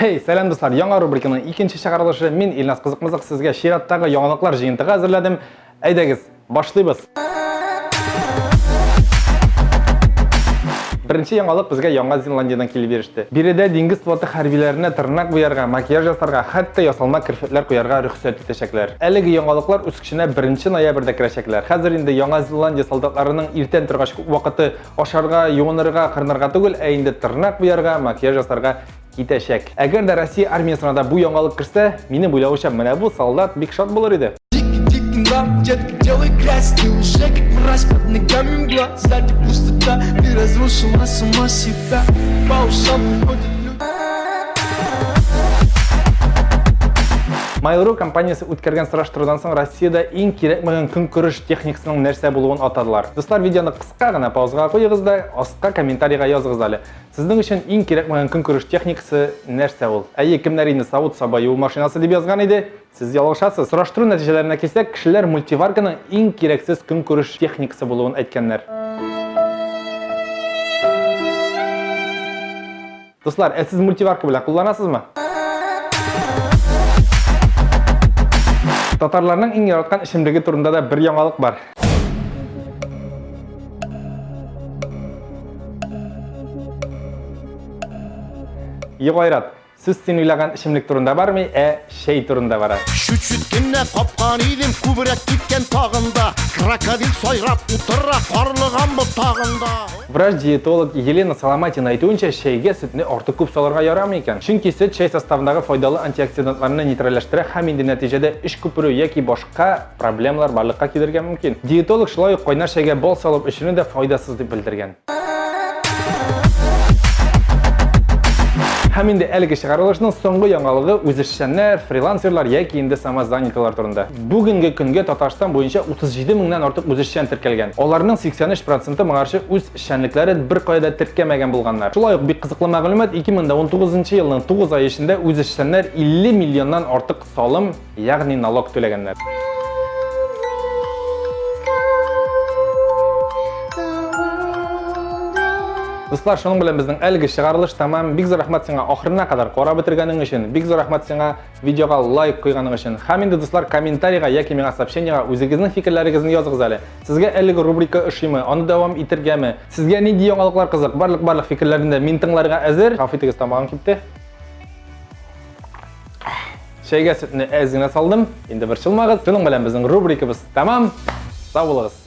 Хей, сәлам дуслар, яңа рубриканың икенче чыгарылышы. Мин Илназ Кызыкмызык сезгә чираттагы яңалыклар җыентыгы әзерләдем. Әйдәгез, башлыйбыз. Беренче яңалык безгә Яңа Зеландиядән килеп иреште. Биредә диңгез флоты хәрбиләренә тырнак буярга, макияж ясарга, хәтта ясалма керфекләр куярга рөхсәт итәчәкләр. Әлеге яңалыклар үз көченә 1 ноябрьдә керәчәкләр. Хәзер инде Яңа Зеландия солдатларының иртән торгач күп вакыты ашарга, юынырга, кырынырга түгел, ә инде тырнак буярга, макияж ясарга китәчәк. Әгәр дә Россия армиясенә дә бу яңалык керсә, минем уйлавымча, менә бу солдат бик шат булыр иде. Mail.ru компаниясе үткәргән сораштырудан соң Россиядә иң кирәкмәгән көнкүреш техникасының нәрсә булуын атадылар. Дуслар, видеоны кыска гына паузага куегыз да, астка комментарийга языгыз әле. Сезнең өчен иң кирәкмәгән көнкүреш техникасы нәрсә ул? Әйе, кемнәр инде савыт-саба юу машинасы дип язган иде, сез ялгышасыз. Сораштыру нәтиҗәләренә килсәк, кешеләр мультиварканың иң кирәксез көнкүреш техникасы булуын әйткәннәр. Дуслар, ә сез мультиварка белән кулланасызмы? Татарларның иң яраткан эчемлеге турында да бер яңалык бар. Юк, Айрат, сүз син уйлаган эчемлек турында бармый, ә чәй турында бара. Чүт-чүт кенә капкан идем, күбрәк киткән тагын да. Крокодил сайрап утыра карлыган ботагында. Врач-диетолог Елена Соломатина әйтүенчә, чәйгә сөтне артык күп салырга ярамый икән. Чөнки сөт чәй составындагы файдалы антиоксидантларны нейтральләштерә һәм инде нәтиҗәдә эч күперү яки башка проблемалар барлыкка килергә мөмкин. Диетолог шулай ук кайнар чәйгә бал салып эчүне дә файдасыз дип белдергән. Һәм инде әлеге чыгарылышның соңгы яңалыгы үзешчәннәр, фрилансерлар яки инде самозанятыйлар турында. Бүгенге көнгә Татарстан буенча 37 меңнән артык үзешчән теркәлгән. Аларның 83 проценты моңарчы үз эшчәнлекләрен беркая да теркәмәгән булганнар. Шулай ук бик кызыклы мәгълүмат, 2019 елның 9 ае эчендә үзешчәннәр 50 миллионнан артык салым Ягъни налог түләгәннәр. Дуслар, шуның белән безнең әлеге чыгарылыш тәмам. Бик зур рәхмәт сиңа ахырына кадәр карап бетергәнең өчен. Бик зур рәхмәт сиңа видеога лайк куйганың өчен. Һәм инде, дуслар, комментарийга яки миңа сообщениега үзегезнең фикерләрегезне языгыз әле. Сезгә әлеге рубрика ошыймы? Аны дәвам итергәме? Сезгә нинди яңалыклар кызык? Барлык-барлык фикерләрне дә мин тыңларга әзер. Гафу итегез, тамагым кипте. Чәйгә сөтне әз генә салдым. Инде борчылмагыз. Шуның белән безнең рубрикабыз тәмам. Сау булыгыз.